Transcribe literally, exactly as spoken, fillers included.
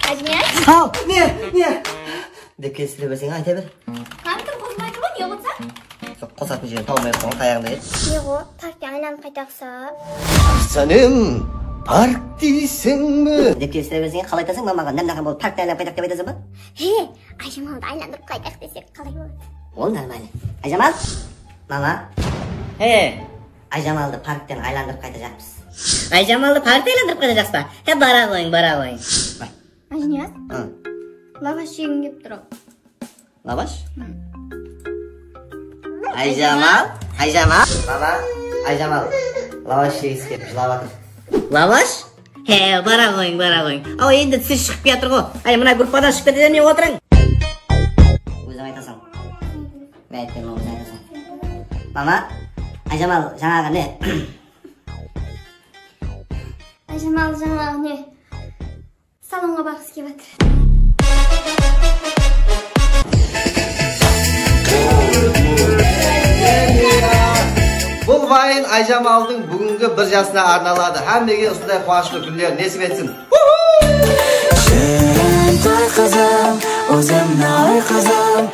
Ájiniyaz? Haw, ne, ne? Dep kelistire berseń, ayta ber. Kompyuter qosılmaydı ǵoy, ne qılsań? Qosatın jerin tawmay atırman, tayaǵımda edi. Ne ǵo, parkte aylanıp qaytaqsa? Arsanim, park deyseń be? Dep kelistire berseń, qalay aytasań, mamaǵa nán-naǵan bolıp parkte aylanıp qaytaq dep aytasań ba? He, Ájamaldıq aylandırıp qaytaq desek qalay boladı? Ol normalno. Ájamal? Mama? He. Ájamaldıq parkten aylandırıp qaytajaqpız. Ájamaldıq parkten aylandırıp qaytajaqsız ba? He, bara qoyıń, bara qoyıń. Ájiniyaz? Hı. Lavash jegim kelip tur-aw. Lavash? Hı. Ájamal? Ájamal? Mama, Ájamal. Lavash jegisi kelip jılap atır. Lavash? He, bara qoyıń, bara qoyıń. Aw, endi tizi shıǵıp kiyatır ǵo. Ay, mına gruppadan shıǵıp ketedi, ne otırıń? Óziń aytasań. Men aytpayman, óziń aytasań. Mama, Ájamal jańaǵı ne? Ájamal jańaǵı ne? Salonǵa barǵısı kep atır. Bul vayın Ájamaldıń búgingi bir jasına arnaladı. Hámmege usınday quwanıshlı kúnler nesip etsin. Shirin toy qızım, ózimniń oy qızım.